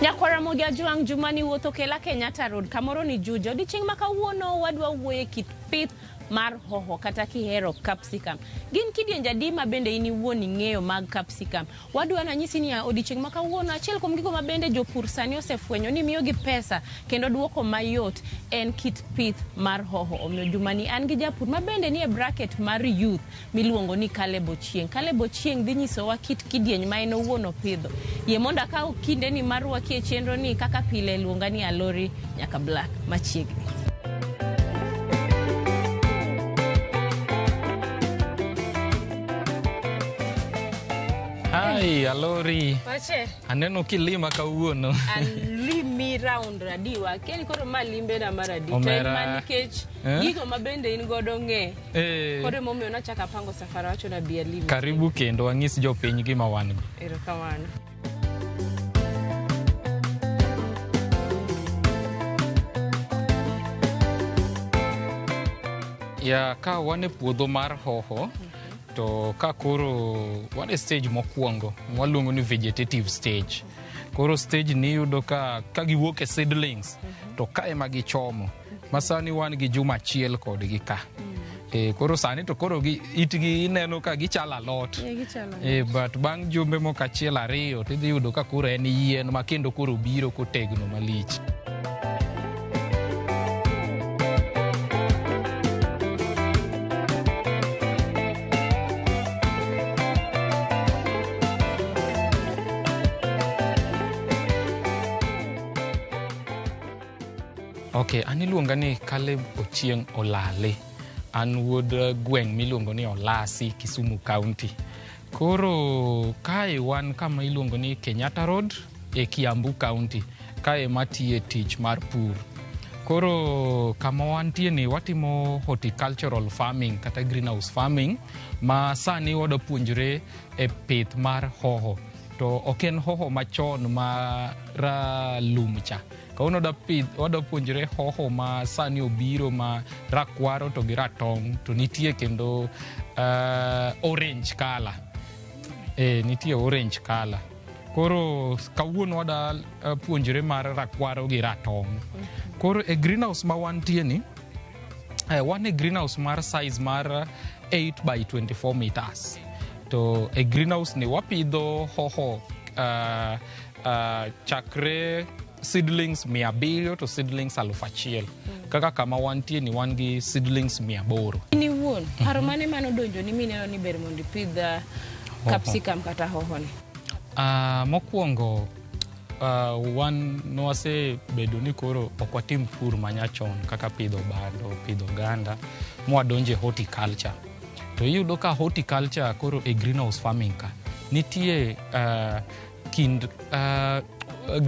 Nyakwara Ramogi Ajwang' jumani wuotho kela Kenyatta Road kamoro ni Juja. Odiochieng' ma kawuono wadwa wuoye kit pith mar hoho kata kihero capsicum. Gin kidienje adi ma bende in iwuon ing'eyo mag capsicum? Wadwa nanyisi ni odiochieng' ma kawuono achiel kuom gigo ma bende jopur sani osefwenyo ni miyogi pesa kendo duoko mayot en kit pith mar hoho. Omiyo jumani an gi japur ma bende nie bracket mar youth miluongo ni Caleb Ochieng. Caleb Ochieng dhi nyisowa kit kidieny ma en owuon opidho. Yie mondo akaw kindeni mar rwaki e chenro ni kaka pile luonga ni Alori nyaka Black machiegni. Hi, Alori. Wache. Aneno kilima kawuono. Alimi round adiwa. Keni koro ma limbe na mar adi. To en Omera. ma nikech Eh? gigo ma bende in godo ng'e. Eh, Koro emomiyo nachako apango safar awacho ni abi alimi. karibu kendo wang'is jopiny gima wan go. Erokamano. Ya ka wan e puodho mar hoho to ka koro wan e stage mokwongo waluongo ni vegetative stage. Koro stage ni iyudo ka giwuok e seedlings to ka ema gichomo. Ma sani wan gi juma achiel kodgi ka. Koro sani to koro gi, itgi ineno ka gichalo alot. But bang' jumbe moko achiel ariyo tidhi yudo ka koro en yien ma kendo koro biro kotegno malich. Okay, an iluonga ni Caleb Ochieng' Olale. An wuod gweng' miluongo ni Olasi, Kisumu County. Koro kae wan kama iluongo ni Kenyatta Road e Kiambu County. Kae matiye tich mar pur. Koro kama wantie ni watimo horticultural farming kata greenhouse farming ma sani wadwa puonjre e pith mar hoho. To ok en hoho machon ma ralum cha. Kawuono wadwa puonjre hoho ma sani obiro ma rakwaro to gi ratong' to nitie kendo orange color. Nitie orange color. Koro kawuono wadwa puonjre mar rakwaro gi ratong'. Koro e greenhouse ma wantie ni, wan e greenhouse mar size mar 8 by 24 meters. To e greenhouse ni wapidho hoho chakre seedlings 700 to seedlings 1000. Kaka kama wantie ni wan gi seedlings 800. In iwuon, paro mane mane odonjo ni mineno ni ber mondo ipidh capsicum kata hoho ni? Mokwongo wan nwasebedo ni koro ok watim pur manyachon kaka pidho bando, pidho oganda, mwadonje horticulture. To iyudo ka horticulture koro e greenhouse farming ka nitie kind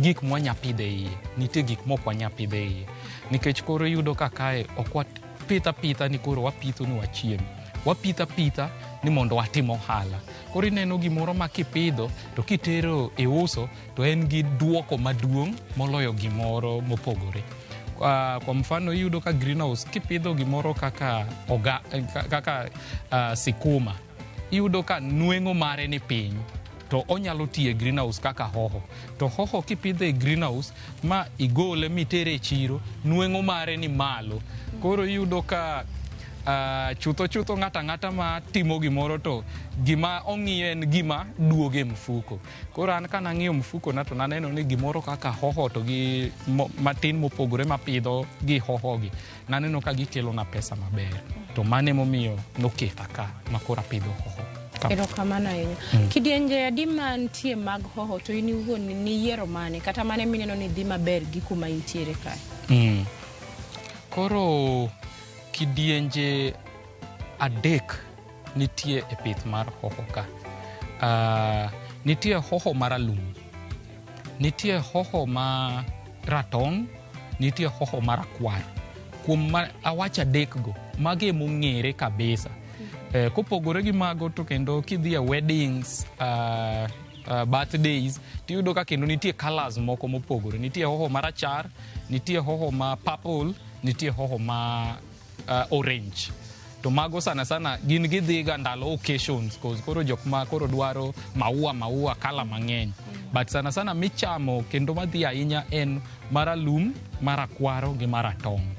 gik mwanya pidho e iye, nitie gik mok wanya pidho e iye. Nikech koro iyudo ka kae ok wapith apitha ni koro wapitho ni wachiem. Wapitho apitha ni mondo watim ohala. Koro ineno gimoro ma kipidho to kitero iuso to en gi duoko maduong' moloyo gimoro mopogore. Kwa mfano iyudo ka greenhouse kipidho gimoro kaka sikuma, iyudo ka nweng'o mare ni piny to onyalo tiyo e greenhouse kaka hoho. To hoho kipidho e greenhouse ma igole mitere e chiro, nweng'o mare ni malo. Koro iyudo ka chutho chutho ng'ato ang'ata ma timo gimoro to gima ong'iyo en gima duogo e mfuko. Koro an ka nang'iyo mfuko na to naneno ni gimoro kaka hoho to gi matin mopogore mapidho gi hoho gi, naneno ka gikelo na pesa maber. To mano emomiyo noketa ka ma koro apidho hoho. Erokamano ahinya. Kidienje adi mantie mag hoho to in iwuon niyiero mane kata mane mineno ni dhi maber gi kuma intiere kae? Koro Kidienje adek nitie e pith mar hoho ka. Nitie hoho maralum, nitie hoho ma ratong', nitie hoho marakwar. Kuom ma awach adek go, mago emong'ere kabisa. Kopogore gi mago to kendo kidhi e weddings, birthdays, tiyudo ka kendo nitie colours moko mopogore. Nitie hoho marachar, nitie hoho ma purple, nitie hoho ma orange. To mago sana sana gin gidhiga ndalo occasions, cause koro jok ma koro dwaro maua maua colour mang'eny. But sana sana michamo kendo madhi ahinya en maralum, marakwaro gi maratong'.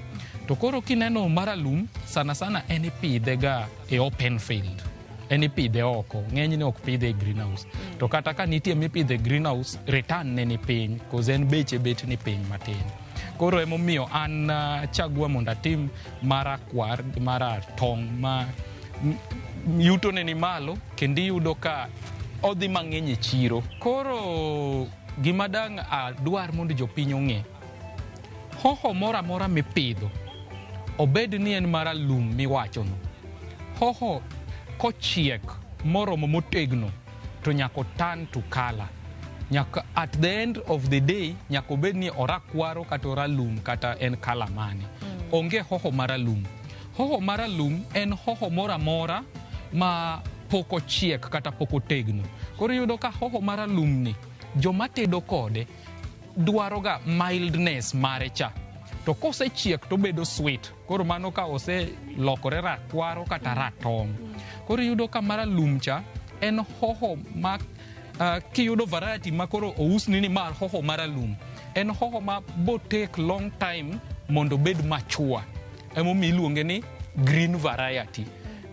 To koro kineno maralum, sana sana en ipidhe ga e open field. En ipidhe oko, ng'enyne ok pidhe e greenhouse. To kata ka nitie mipidhe e greenhouse, return ne ni piny, cause en beche bet ni piny matin. Koro emomiyo an chagua mondo atim marakwar gi maratong' ma yuto ne ni malo kendo iyudo ka odhi mang'eny e chiro. Koro gima dang' adwar mondo jopiny ong'e, hoho moro amora mipidho, obed ni en maralum miwachono, hoho kochiek moromo motegno to nyaka turn to color. Nyaka at the end of the day nyaka obed ni orakwaro kata oralum kata en colour mane. Onge hoho maralum. Hoho maralum en hoho moro amora ma pok ochiek kata pok otegno. Koro iyudo ka hoho maralum ni joma tedo kode dwaro ga mildness mare cha. To kosechiek tobedo sweet. Koro mano ka oselokore rakwaro kata ratong'. Koro iyudo ka maralum cha en hoho ma kiyudo variety ma koro ousni ni mar hoho maralum, en hoho ma bo take long time mondo obed mature. Emomiyo iluonge ni green variety.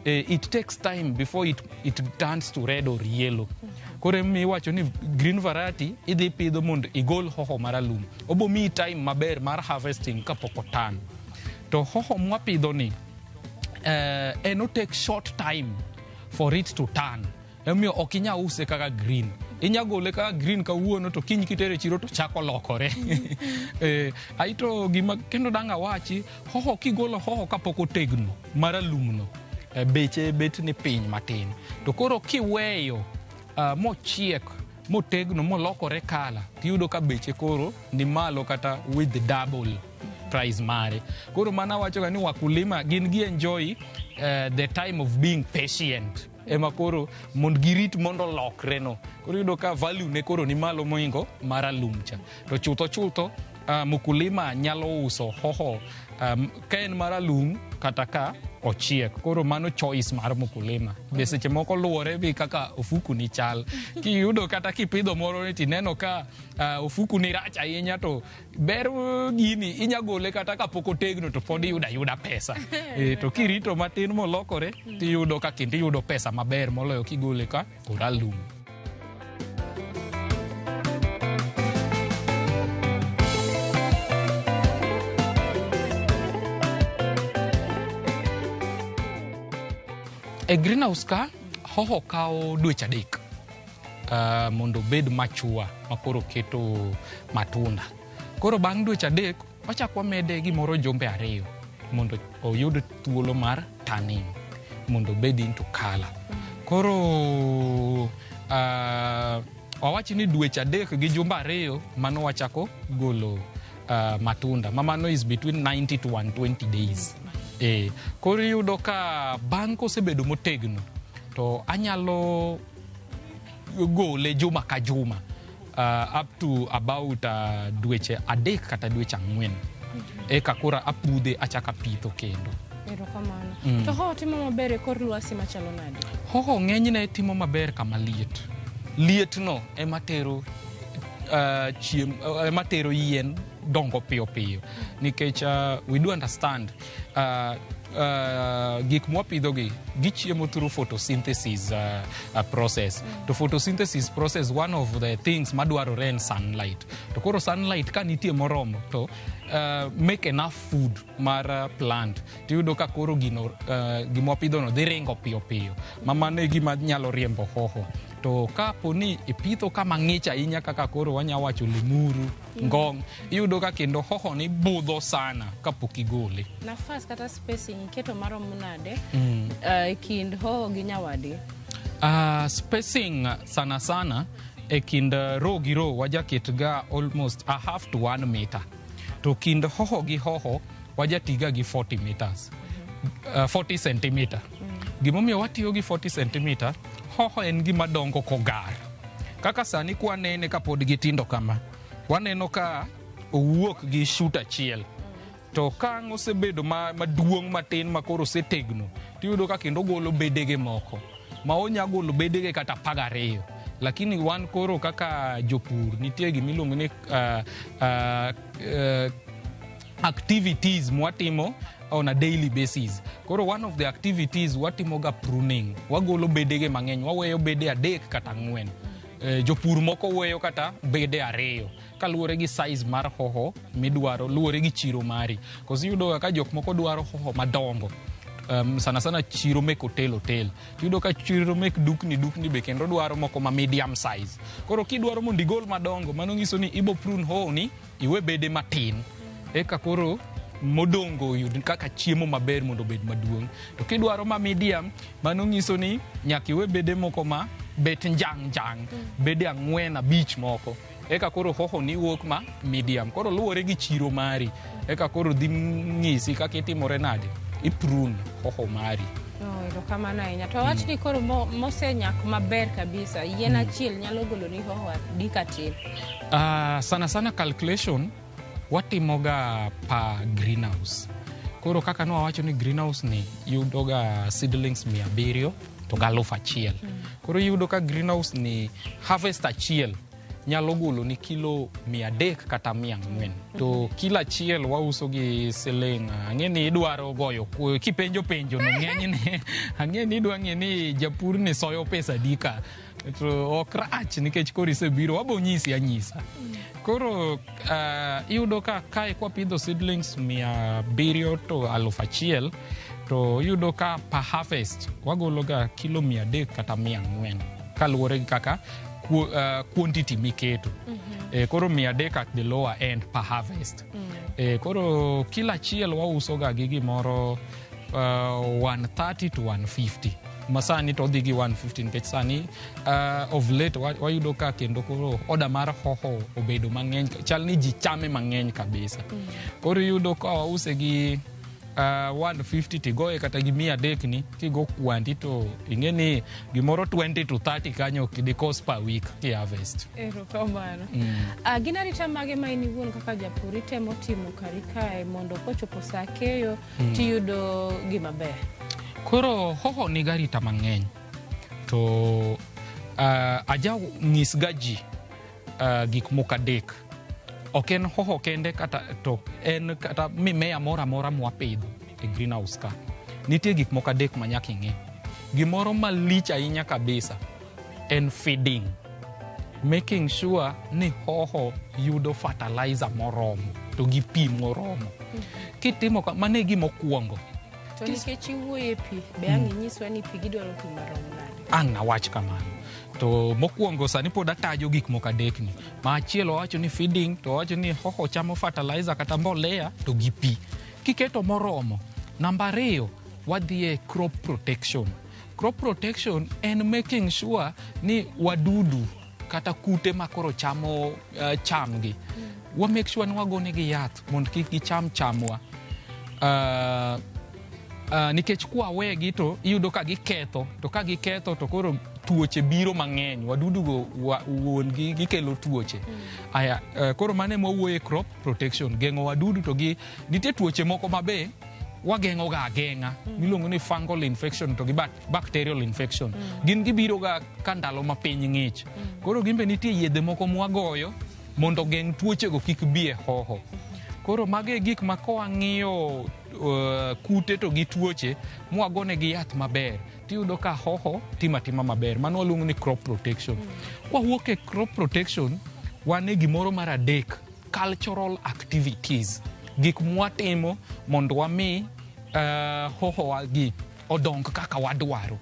It takes time before it turns to red or yellow. Koro emomiyo iwacho ni green variety idhi pidho mondo igol hoho maralum. Obo miyi time maber mar harvesting kapok otan. To hoho mwapidho ni, en o take short time for it to turn. Emomiyo ok inyal use kaka green. Inya gole kaka green kawuono to kiny kitere e chiro to chako lokore. Aito gima kendo dang' awachi, hoho kigolo hoho kapok otegno maralum no, beche bet ni piny matin. To koro kiweyo mochiek motegno molokore colour, tiyudo ka beche koro ni malo kata with double price mare. Koro mano awacho ga ni wakulima gin gi enjoy the time of being patient. Ema koro mondo girit mondo olokre no. Koro iyudo ka value ne koro ni malo mohingo maralum cha. To chutho chutho mkulima nyalo uso hoho ka en maralum kata ka ochiek. Koro mano choice mar mkulima. Be seche moko luwore bi kaka ofuku ni chal. Kiyudo kata kipidho moro ni tineno ka ofuku ni rach ahinya to ber gini inya gole kata kapok otegno to pod iyudo ayuda pesa. To kirito matin molokore tiyudo ka kendo iyudo pesa maber moloyo kigole ka oralum. E greenhouse ka, hoho kawo dweche 3 mondo obed mature makoro keto matunda. Koro bang' dweche 3, wachak wamede gimoro jumbe 2 mondo oyud thuolo mar turning, mondo obed into color. Koro wawach ni dweche 3 gi jumbe 2 mano wachako golo matunda. Ma mano is between 90 to 120 days. Koro iyudo ka bang' kosebedo motegno to anyalo gole juma ka juma up to about dweche 3 kata dweche 4. Eka koro apudhe achako apitho kendo. Erokamano. To hoho timo maber e kor lwasi machalo nade? Hoho ng'enyne timo maber kama liet. Lietno ema tero ema tero yien dongo piyo piyo. Nikech we do understand gik mwapidho gi gichiemo through photosynthesis process. To photosynthesis process, one of the things madwarore en sunlight. To koro sunlight ka nitie moromo to make enough food mar plant. Tiyudo ka koro gino gimwapidho no dhi ringo piyo piyo. Ma mano e gima nyalo riembo hoho. To kapo ni ipitho kama ng'ich ahinya kaka koro wanya wacho Limuru, Ngong, iyudo ka kendo hoho ni budho sana kapok igole. Nafas kata spacing spacing iketo maromo nade e kind hoho gi nyawadgi? Spacing sana sana e kind row gi row wajaketga almost a half to 1 meter, to kind hoho gi hoho wajatiga gi 40 meters, 40 centimeter. Gimomiyo watiyo gi 40 centimeter, hoho en gima dongo kogar. Kaka sani kwanene kapod gitindo kama, waneno ka owuok gi shoot achiel, to ka ang' osebedo maduong' matin ma koro osetegno, tiyudo ka kendo ogolo bedege moko ma onya golo bedege kata 12. Lakini wan koro kaka jopur nitie gimiluongo ni activities mwatimo on a daily basis. Koro one of the activities watimoga pruning, wagolo bedege mang'eny, waweyo bede adek kata ang'wen. Jopur moko weyo kata bede ariyo kaluwore gi size mar hoho midwaro, luwore gi chiro mari. Koso iyudo ka jok moko dwaro hoho madongo, sana sana chiro mek hotel hotel, tiyudo ka chiro mek dukni dukni be kendo dwaro moko ma medium size. Koro kidwaro mondo igol madongo, mano nyiso ni ibo prune hoho ni iwe bede matin eka koro modongo yud kaka chiemo maber mondo obed maduong'. To kidwaro ma medium, mano nyiso ni nyaka iwe bede moko ma bet njang njang, bede ang'wen abich moko, eka koro hoho ni wuok ma medium. Koro luwore gi chiro mari eka koro dhi ng'isi kaka itimore nade iprune hoho mari. Oh, erokamano ahinya. To wach ni koro mosenyak maber kabisa, yien achiel nyalo golo ni hoho adi katin? Sana sana calculation watimoga pa greenhouse. Koro kaka nwawacho ni greenhouse ni yudoga seedlings 700 to gi 1000. Koro iyudo ka greenhouse ni harvest achiel nyalo golo ni kilo 300 kata 400, to kilo achiel wauso gi siling, ang'e ni idwaro goyo kipenjo penjo no ng'enyne, ang'e ni idwa ng'e ni japur ni soyo pesa adi ka, to ok rach nikech koro isebiro, wabo nyisi anyisa. Koro iyudo ka kae kwapidho seedlings 700 to 1000, to iyudo ka per harvest wagolo ga kilo 300 kata 400 kaluwore gi kaka quantity miketo. Koro 300 at the lower end per harvest. Koro kilo achiel wauso ga gi gimoro 130 to 150, ma sani to odhi gi 150 nikech sani of late wayudo ka kendo koro order mar hoho obedo mang'eny, chal ni ji chame mang'eny kabisa. Koro iyudo ka wause gi 150, tigoye kata gi 300 ni kigo kwanti to ing'e ni gimoro 20 to 30 kanyo ok dikos per week ki harvest. Erokamano. Gin arita mage ma in iwuon kaka japur itemo timo kari kae mondo kochopo saa keyo tiyudo gima ber? Koro hoho nigi arita mang'eny, to aja nyisga ji gik moko adek. Ok en hoho kende kata to en kata mimea moro amora mwapidho e greenhouse ka, nitie gik moko adek ma nyaka ing'e. Gimoro malich ahinya kabisa en feeding, making sure ni hoho yudo fertilizer moromo to gi pi moromo. Kitimo mano e gima okwongo. To nikech iwuoyo e pi, be ang' inyiswa ni pi gidwaro pi marom nade? Ang' awach kamano. To mokwongo sani pod atajo gik moko adek ni. Ma achiel wawacho ni feeding, to wawacho ni hoho chamo fertilizer kata mbolea to gi pi. Kiketo moromo. Namba ariyo, wadhi e crop protection. Crop protection en making sure ni wadudu kata kute makoro chamo chamgi. Wa make sure ni wagonegi yath mondo kik gicham chamwa. Nikech kwawegi to iyudo ka giketho, to ka giketho to koro tuoche biro mang'eny, wadudu go wuon gi gikelo tuoche. Aya, koro mano ema wawuoye crop protection, geng'o wadudu. To gi nitie tuoche moko mabe wageng'o ga ageng'a miluongo ni fungal infection to gi bacterial infection. Gin gibiro ga ka ndalo ma piny ng'ich. Koro gin be nitie yedhe moko mwagoyo mondo ogeng' tuochego kik bi e hoho. Koro mago e gik ma kawang'iyo kute to gi tuoche mwagonegi yath maber, tiyudo ka hoho timo atima maber. Mano waluongo ni crop protection. Kwawuok e crop protection, wan e gimoro mar adek, cultural activities, gik mwatimo mondo wami hohowa gi odong kaka wadwaro.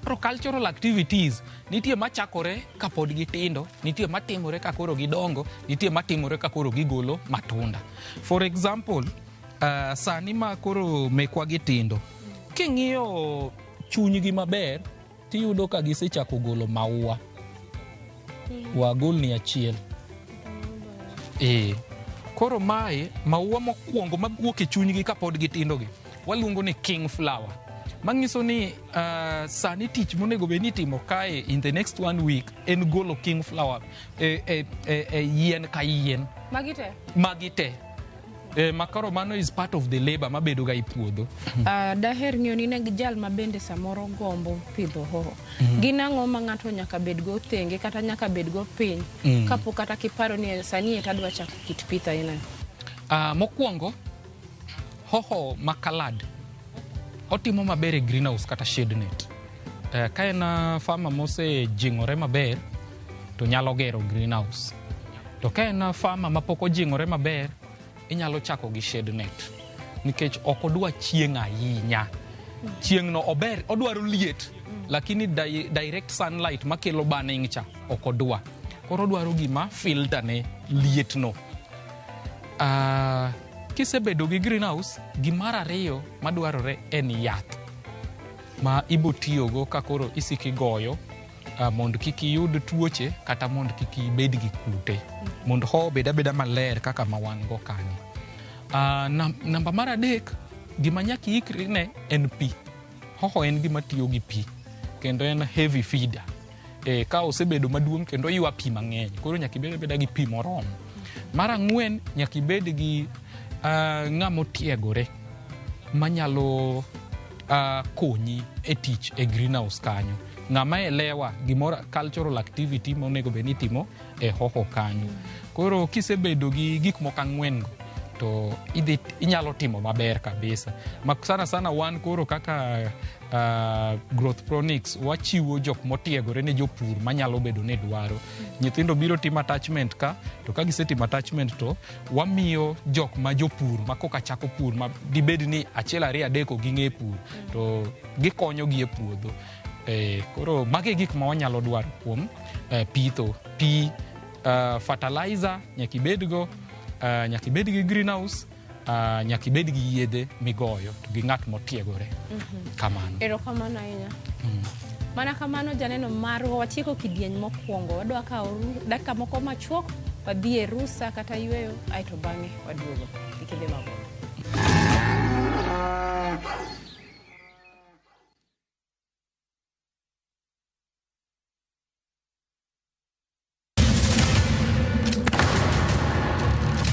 Koro cultural activities nitie machakore kapod gitindo, nitie matimore ka koro gidongo, nitie matimore ka koro gigolo matunda. For example, Sani ma koro mekwa gi tindo, king'iyo chunygi maber tiyudo ka gisechako golo maua. Wagolni achiel. Koro mae maua mokwongo mawuok e chunygi kapod gitindo gi waluongo ni king flower. Manyiso ni sani tich monego bed ni itimo kae in the next 1 week en golo king flower e yien ka yien. Magi te? Magi te. Makoro mano is part of the labor mabedo ga e puodho. Daher ng'eyo ni ne jal ma bende samoro gombo pidho hoho. Gin ang'o ma ng'ato nyaka bed go thenge kata nyaka bed go piny kapok kata kiparo ni sani et adwa chako kit pith aina ni? Mokwongo, hoho ma kalad otimo maber e greenhouse kata shade net. Ka en farmer mosejing'ore maber to nyalo gero greenhouse. To ka en farmer mapok ojing'ore maber, inyalo chako gi shade net nikech ok odwa chieng' ahinya. Chieng' no ober, odwaro liet, lakini direct sunlight makelo burning cha ok odwa. Koro odwaro gima filter ne liet no. Kisebedo gi greenhouse, gimar ariyo madwarore en yath ma ibotiyogo ka koro isiko igoyo mondo kik iyud tuoche kata mondo kik ibed gi kute, mondo hoho obed abeda maler kaka ma wan go kani. Namba mar adek, gima nyaka iikri ne en pi. Hoho en gima tiyo gi pi kendo en heavy feeder. Ka osebedo maduong' kendo ywa pi mang'eny, koro nyaka ibed abeda gi pi moromo. Mar ang'wen, nyaka ibed gi ng'ama otiegore manyalo konyi e tich e greenhouse kanyo. Ng'ama elewa gimoro cultural activity monego bed ni itimo e hoho kanyo. Koro kisebedo gi gik moko ang'wen go to inyalo timo maber kabisa. Ma sana sana wan koro kaka Growth Pronics wachiwo jok motiegore ne jopur manyalo bedo ni dwaro. Nyithindo biro timo attachment ka, to ka gisetimo attachment to wamiyo jok ma jopur ma koka chako pur ma dibed ni achiel ariyo adek ok ging'e pur to gikonyo gi e puodho. Koro magi e gik ma wanyalo dwaro kuom pitho. Pi, fertilizer nyaka ibedgo, nyaka ibed gi greenhouse, nyaka ibed gi yedhe migoyo to gi ng'at motiegore. Kamano. Erokamano ahinya. Mana kamano janeno marwa, watieko kidieny mokwongo. Wadwa kawo dakika moko machuok, wadhi e rusa kata yweyo, aeto bang'e waduogo. Kik idhi mabor.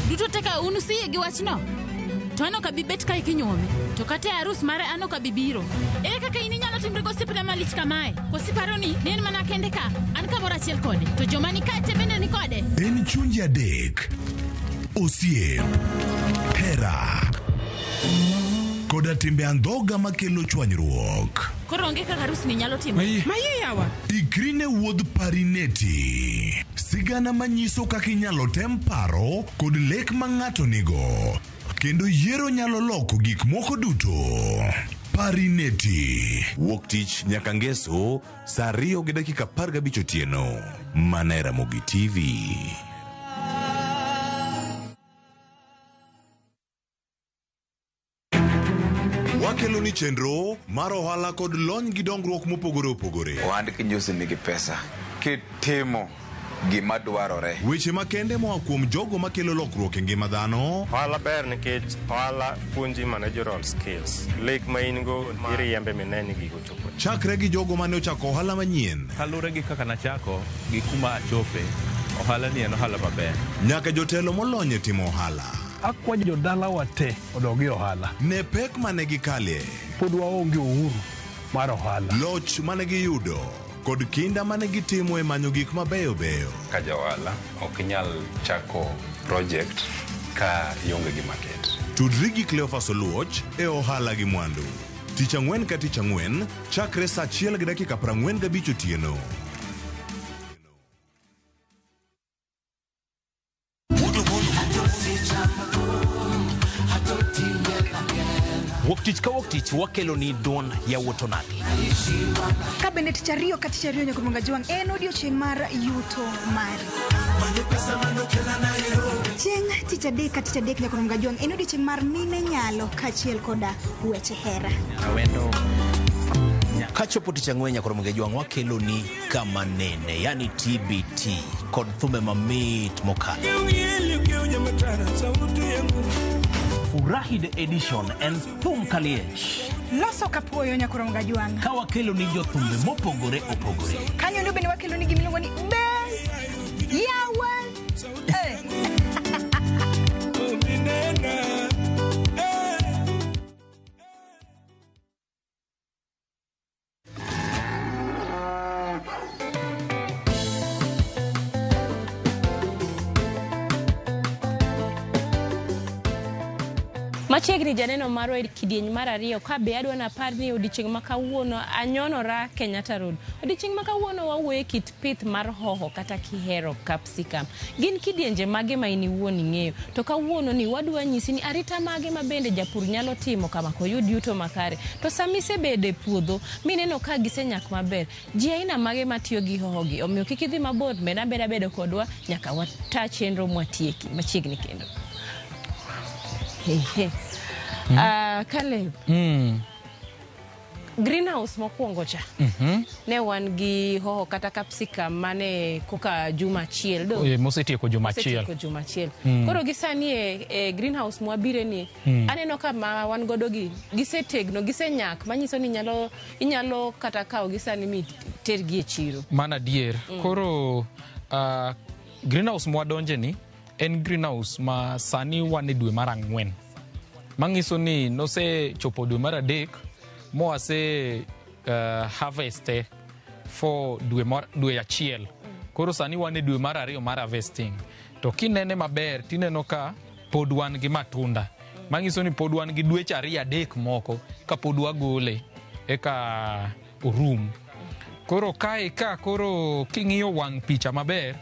Duto te ka un usiyie gi wachno, to an ok abi bet kae kinyuomi, to kata e arus mare an ok abi biro. Ere kaka in inyalo timri gosiepna malich kamae? Koso iparo ni ne en mana kende ka, an kamoro achiel kode, to joma ni kae te bende ni kode? En chunje adek, osiep, hera, koda timbe andhoga makelo chwanyruok. Koro onge kaka arus ni nyalo timore. Maye yawa. Ikri ne wuodh Parineti. Sigana manyiso kaka inyalo tem paro kod lek ma ng'ato nigo. Kendo yiero nyalo loko gik moko duto. Parineti. Wuok tich nyaka ngeso saa 2:15 otieno. Mana e Ramogi TV. Wakelo ni chenro mar ohala kod lony gi dongruok mopogore opogore. Ohand kinyosi nigi pesa kitimo gima dwarore. Weche makende moa kuom jogo makelo lokruok e ngima dhano. Ohala ber nikech ohala puonji managerial skills. Lek ma in go iriembe mineni ni gigo chopo. Chakre gi jogo mane ochako ohala manyien. Kaluwore gi kaka nachako gi kuma achope, ohala ni en ohala maber. Nyaka jotelo molony e timo ohala. Akwayo jodalawa te odog e ohala. Ne pek mane gikale. Pod waonge uhuru mar ohala. Loch mane giyudo kod kinda mane gitimo e manyo gik mabeyo beyo. Ka ja ohala ok inyal chako project ka ionge gi market. Tudri gi Cleophas Oluoch e ohala gi mwandu. Tich ang'wen ka tich ang'wen chakre saa 1:45 otieno. Wuok tich ka wuok tich wakelo ni duond yawuot onagi. Ka bende tich ariyo ka tich ariyo nyaka Jwang' en odiochieng' mar yuto mari. Chieng' tich adek ka tich adek nyaka Ramogi Ajwang' en odiochieng' mar mine nyalo kaachiel koda weche hera. Kachopo tich ang'wen nyaka Ramogi Ajwang' wakelo ni kama nene, yani TBT kod thumbe mamit mokalo. Furahi the edition en thum kaliech. Loso kapuoyo nyaka Ramogi Ajwang'. Ka wakelo ni jothumbe mopogore opogore. Kanyo ndo bende wakelo ni gimiluongo ni be yawa. Machiegni janeno marwa e kidieny mar ariyo ka be adwa napar ni odiochieng' ma kawuono anyonora Kenyatta Road. Odiochieng' ma kawuono wawuoyo e kit pith mar hoho kata kihero capsicum. Gin kidienje mage ma in iwuon ing'eyo? To kawuono ni wadwa nyisi ni arita mage ma bende japur nyalo timo kama koyud yuto makare. To sama isebedo e puodho mineno ka gisenyak maber, ji aina mage matiyo gi hoho gi? Omiyo kik idhi mabor, med abeda bedo kodwa nyaka wata chenro mwatieki machiegni kendo. Caleb, greenhouse mokwongo cha ne wan gi hoho kata capsicum mane koka juma achiel do Mosetieko juma achiel. Mosetieko juma achiel. Koro gi sani e greenhouse mwabire ni aneno ka ma wan godo gi gisetegno, gisenyak, manyiso ni inyalo kata kawo gi sani mi tergi e chiro. Mano adier. Koro greenhouse mwadonje ni en greenhouse ma sani wan e dwe mar 4. Manyiso ni nosechopo dwe mar 3 mowase harveste for dwe achiel. Koro sani wan e dwe mar 2 mar harvesting. To kinene maber tineno ka pod wan gi matunda. Manyiso ni pod wan gi dweche 2-3 moko ka pod wagole eka orum. Koro kae ka koro king'iyo wang' picha maber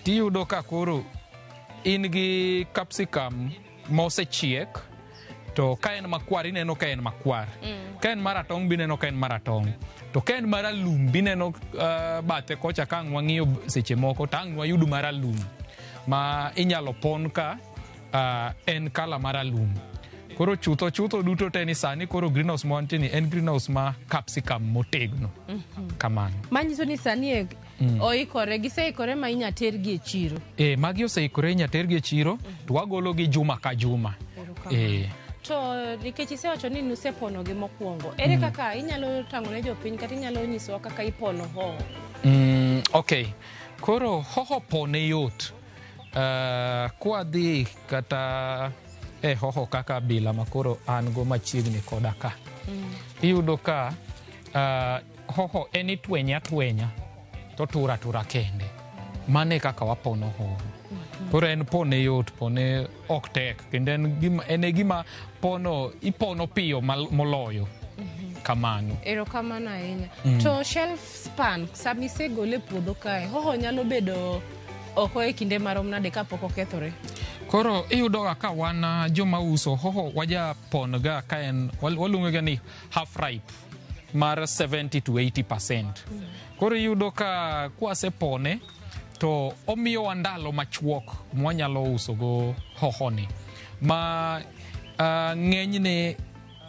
tiyudo ka koro in gi capsicum mosechiek. To ka en makwar ineno ka en makwar. Ka en maratong' bineno ka en maratong'. To ka en maralum bineno bathe kocha ka ang' wang'iyo seche moko to ang' wayud maralum ma inyalo pon ka en kala maralum. Koro chutho duto te ni sani koro greenhouse ma wantie ni en greenhouse ma capsicum motegno. Kamano. Manyiso ni sani oikore, giseikore ma inya tergi e chiro. Magi oseikore inya tergi e chiro to wagolo gi juma ka juma. To nikech isewacho ni nusepono gi mokwongo, ere kaka inyalo tang'o ne jopiny kata inyalo nyisowa kaka ipono hoho? Okay. Koro hoho pone yot. Kwadhi kata e hoho kaka bila ma koro an go machiegni koda ka. Iyudo ka hoho en itwenye atwenya to tura tura kende. Mano e kaka wapono hoho. Koro en pone yot, pone ok tek, kendo en e gima pono ipono piyo moloyo. Kamano. Erokamano ahinya. To shelf span, sama isegole e puodho kae, hoho nyalo bedo oko e kinde marom nade kapok okethore? Koro iyudo ga ka wan joma uso hoho waja pon ga ka en waluonge ga ni half ripe mar 70 to 80%. Koro iyudo ka kwasepone to omiyowa ndalo machuok mwanyalo uso go hoho ni. Ma ng'enyne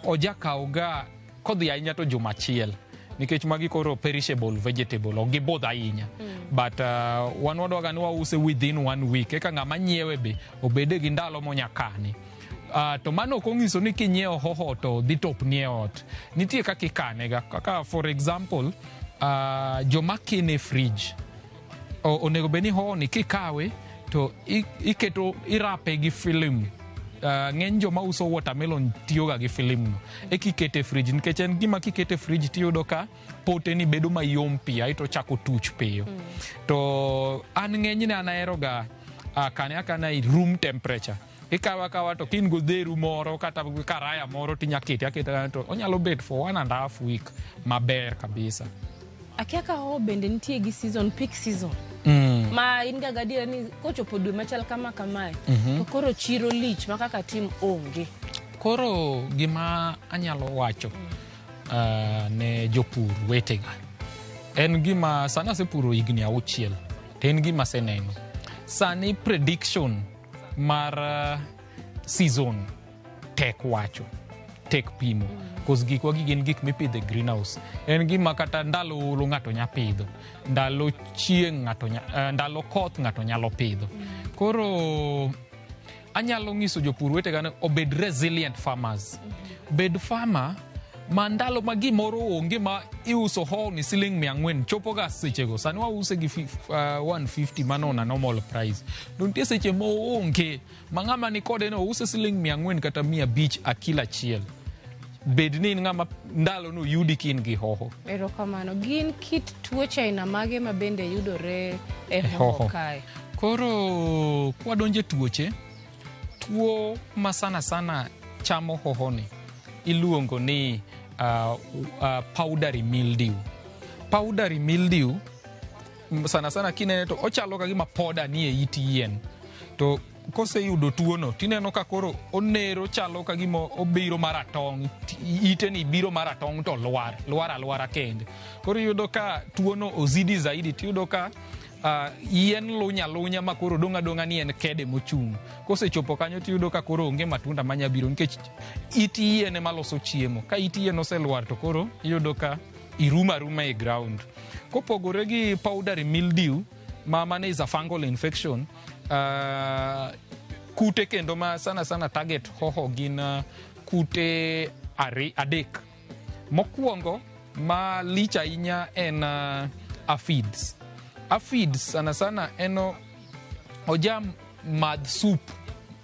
ojakaw ga kodhi ahinya to juma achiel. Nikech magi koro perishable vegetable, ok gibudh ahinya. But wan wadwaga ni wause within 1 week, eka ng'ama nyiewe be obede gi ndalo monyakane. To mano ok onyiso ni kinyiewo hoho to dhi topni e ot. Nitie kaka ikane ga. Kaka for example, joma kene fridge onego bed ni hoho ni kikawe to iketo irape gi film. Ng'eny joma uso watermelon tiyoga gi film no. Eka ikete e fridge nikech en gima kikete e fridge tiyudo ka pote ni bedo mayom piyo aeto ochako tuch piyo. To an ng'enyne an ahero ga kane akana e room temperature. Ikawe akawa to ka in godheru moro kata karaya moro tinya kete aketa to onyalo bet for 1.5 week maber kabisa. Akia ka hoho bende nitie gi season, peak season. Ma in ga gadiera ni kochopo dwe machal kama kamae, to koro chiro lich ma kaka tim onge. Koro gima anyalo wacho ne jopur wetega en gima sani asepuro higni 6 to en gima aseneno. Sani prediction Mar season tek wacho, tek pimo, cause gikwa gi gin gik mipidho e greenhouse. En gima kata ndalo olo ng'ato nya pidho, ndalo chieng' ng'ato nya, ndalo koth ng'ato nyalo pidho. Koro anyalo nyiso jopur wetega ni obed resilient farmers. Bed farmer ma ndalo ma gimoro onge ma iuso hoho ni siling 400 chopoga sechego. Sani wause gi 150, mano on a normal price. To nitie seche ma oonge ma ng'ama ni kode no use siling 400 kata 500 a kilo achiel. Bed ni in ng'ama ndalo no yudi ka in gi hoho. Erokamano. Gin kit tuoche aina mage ma bende yudore e hoho hoho kae? Koro kwadonje tuoche, tuo ma sana sana chamo hoho ni iluongo ni powdery mildew. Powdery mildew sana sana kinene to ochalo ka gima poda ni e it yien. To koseyudo tuono tineno ka koro onero, chalo ka gima obiro maratong', ite ni biro maratong' to lwar lwar alwara kende. Koro iyudo ka tuono ozidi zaidi, tiyudo ka yien lunya alunya ma koro dong' adong'a ni en kede mochung'. Kosechopo kanyo tiyudo ka koro onge matunda manya biro nikech it yien ema loso chiemo. Ka it yien oselwar to koro iyudo ka irumo aruma e ground. Kopogore gi powdery mildew ma mano is a fungal infection, kute kendo ma sana sana target hoho gin kute adek. Mokwongo ma lich ahinya en aphids. Aphids sana sana en oja madh soup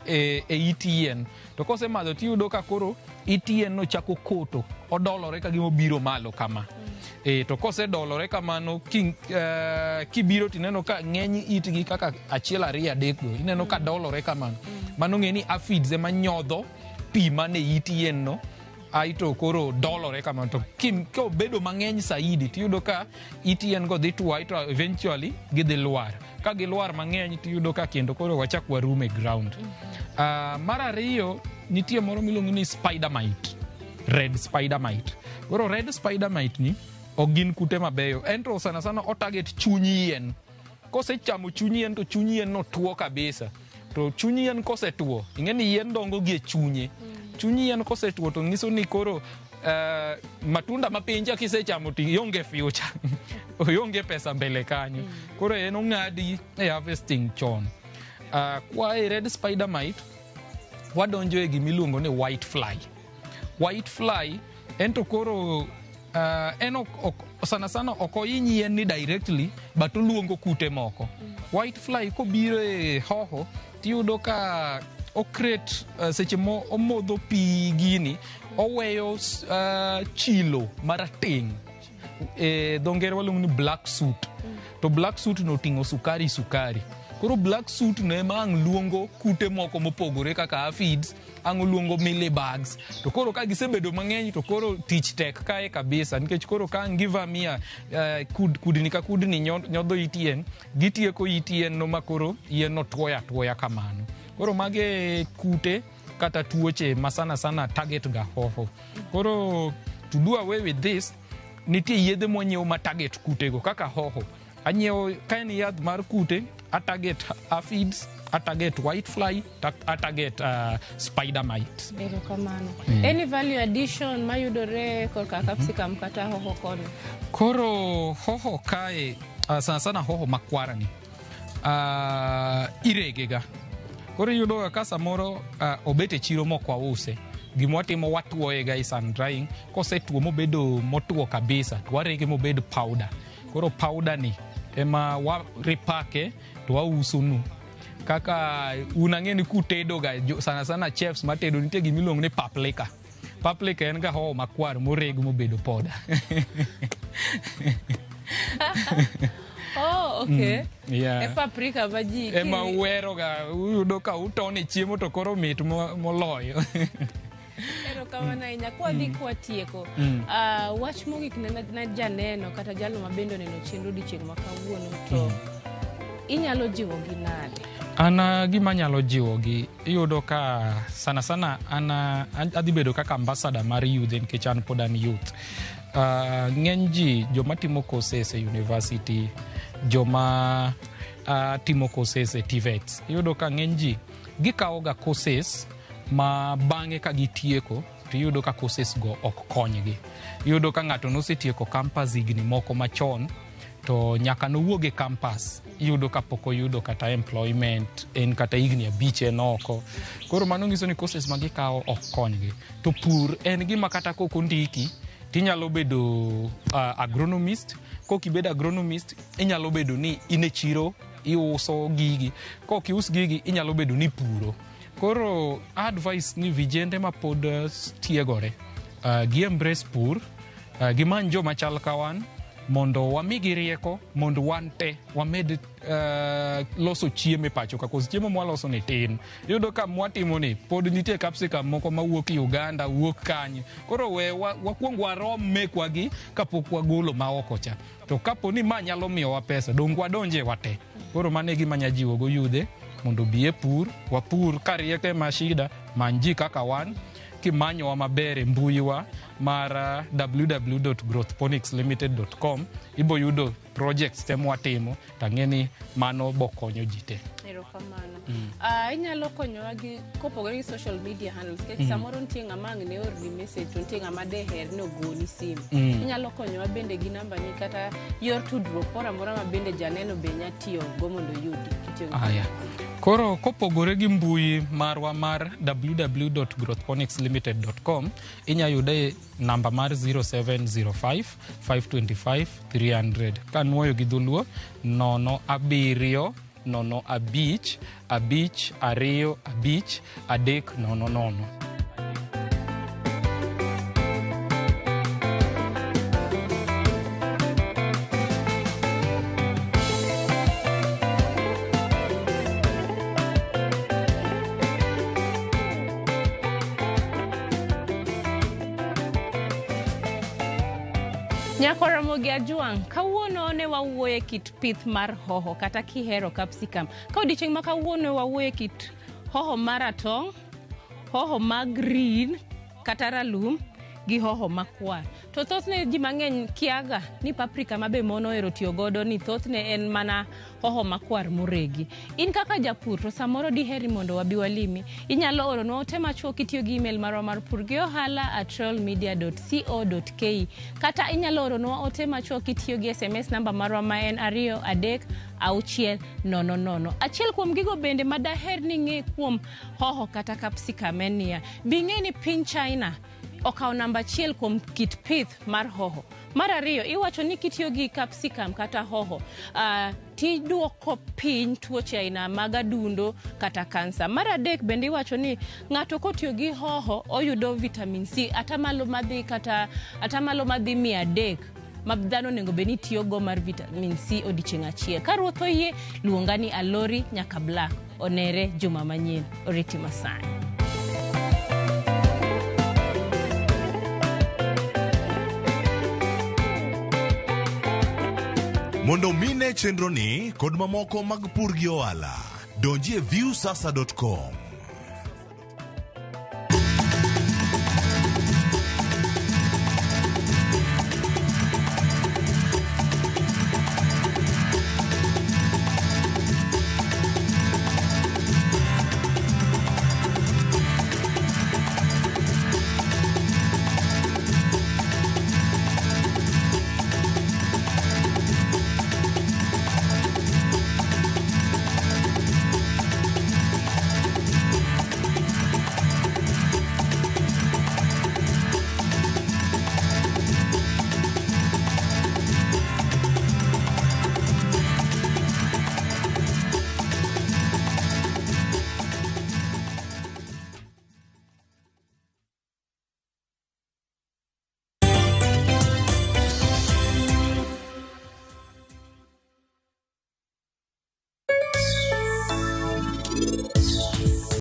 e it yien, to kosemadho tiyudo ka koro it yien no chako koto, odolore ka gima obiro malo kama. To kosedolore kamano, kibiro tineno ka ng'eny itgi kaka achiel, ariyo, adek go ineno ka dolore kamano. Mano ng'e ni aphids ema nyodho pi mane it yien no, aito koro dolore kamano. To kobedo mang'eny saidi tiyudo ka it yien go dhi tuo, aito eventually gidhi lwar. Ka gilwar mang'eny tiyudo ka kendo koro wachak warum e ground. Mar ariyo, nitie moro miluongo ni spider mite, red spider mite. Koro red spider mite ni ok gin kute mabeyo. En to sana sana o target chuny yien. Kosechamo chuny yien to chuny yien no tuo kabisa. To chuny yien kosetuo, ing'e ni yien dongo gi e chunye. Chuny yien kosetuo to nyiso ni koro matunda ma piny cha kisechamo to ionge future, ionge pesa mbele kanyo. Koro en ong'adi e harvesting chon. Kwa e red spider mite, wadonjo e gimiluongo ni white fly. White fly en to koro en ok, sana sana ok ohiny yien ni directly, but oluongo kute moko. White fly kobiro e hoho tiyudo ka o create seche mo omodho pi gini, oweyo chilo marateng', e dho ngere waluongo ni black soot. To black soot no oting'o sukari sukari. Koro black soot no ema ang' luongo kute moko mopogore kaka aphids, ang' oluongo mealybugs. To koro ka gisebedo mang'eny to koro tich tek kae kabisa, nikech koro ka ang' givamia kudni ka kudni nyodho it yien, gitieko it yien no ma koro yien no tuoyo atuoya kamano. Koro mage kute kata tuoche ma sana sana target ga hoho. Koro to do away with this, nitie yedhe mwanyiewo ma target kutego. Kaka hoho anyiewo ka en yath mar kute, a target aphids, a target white fly, a target spider mite. Erokamano. Any value addition mayudore korka capsicum kata hoho koni? Koro hoho kae, sana sana hoho makwar ni irege ga. Koro iyudo ga ka samoro obet e chiro mok wause, gima watimo, watuoye ga e sun drying. Kosetuo mobedo motuo kabisa to warege mobed powder. Koro powder ni ema wa repack to wauso nu. Kaka un ang'e ni kutedo ga, sana sana chefs matedo, nitie gimiluongo ni paprika. Paprika en ga hoho makwar moreg mobedo powder. Oh, okay. Yeah. E paprika ma ji ema uwero ga, uyudo ka utone chiemo to koro mit moloyo. Erokamano ahinya. Kwadhi kwatieko, wach mogik ne janeno kata jalo ma bende oneno chenro odiochieng' ma kawuono, to inyalo jiwogi nade? An gima anyalo jiwogi, iyudo ka sana sana an adhi bedo kaka ambassador mar youth nikech an pod an youth. Ng'eny ji joma timo courses e university, joma timo courses e TVETs, iyudo ka ng'eny ji Gikawoga courses ma bang'e ka gitieko to iyudo ka courses go ok konygi. Iyudo ka ng'ato nosetieko campus higni moko machon to nyaka nowuog e campus iyudo ka pok oyudo kata employment en kata higni 5 en oko. Koro mano nyiso ni courses ma gikawo ok konygi. To pur en gima kata kok ondiki tinyalo bedo agronomist. Kok ibedo agronomist inyalo bedo ni in e chiro iuso gigi. Kok ius gigi inyalo bedo ni ipuro. Koro advice ni vijende ma pod tiegore gi embrace pur, gimany joma chal ka wan mondo wamigi rieko mondo wan te wamed loso chiemo e pacho ka, cause chiemo mwaloso ni tin. Iyudo ka mwatimo ni pod nitie capsicum moko mawuok Uganda, wuok kanye. Koro we wakuong warom mekwa gi kapok wagolo maoko cha. To kapo ni ma nyalo miyowa pesa, dong wadonje wate. Koro mano e gima anya jiwo go yudhe mondo obi e pur, wapur ka rieko ema shida, many ji kaka wan, kimanyowa maber e mbuiwa mar www.growthponicslimited.com ibo yudo projects te mwatimo tang'e ni mano bokonyo ji te. Erokamano. Inyalo konyowa gi kopogore gi social media handles nikech samoro nitie ng'ama ang' ne orni message to nitie ng'ama deher ni ogoni simu. Inyalo konyowa bende gi namba ni kata yor tudruok moro amora ma bende janeno be nya tiyo go mondo oyudi kitiyo gi. Aya. Koro kopogore gi mbui marwa mar www.growthponicslimited.com inya yude namba mar 0705 525 300. Kanuoyo gi dholuo 0 7 0 5 5 2 5 3 0 0. Nyako Ramogi Ajwang', kawuono ne wawuoye kit pith mar hoho kata kihero capsicum. Ka odiochieng' ma kawuono wawuoye kit hoho maratong', hoho ma green kata ralum gi hoho makwar. To thothne ji mang'eny kiaga ni paprika ma be mon ohero tiyo godo ni thothne en mana hoho makwar moregi. In kaka japur to samoro diheri mondo wabi walimi, inyalo oronwa ote machuok kitiyo gi email marwa mar purgiohala@royalmedia.co.ke kata inyalo oronwa ote machuok kitiyo gi SMS namba marwa ma en 2 3 6 0 0. Achiel kuom gigo bende ma daher ni ing'e kuom hoho kata capsicum en niya, bi ing'e ni piny China okawo namba 1 kuom kit pith mar hoho. Mar ariyo, iwacho ni kitiyo gi capsicum kata hoho, tiduoko piny tuoche aina mag adundo kata kansa. Mar adek bende iwacho ni ng'ato kotiyo gi hoho oyudo vitamin C atamalo madhi kata atamalo madhi 300 ma dhano onego bed ni tiyogo mar vitamin C odiochieng' achiel. Ka ruoth oyie, luonga ni Alori nyaka Black. Onere juma manyien. Oriti masani. Mondo mine chenro ni kod mamoko mag pur gi ohala, donji e viewsasa.com.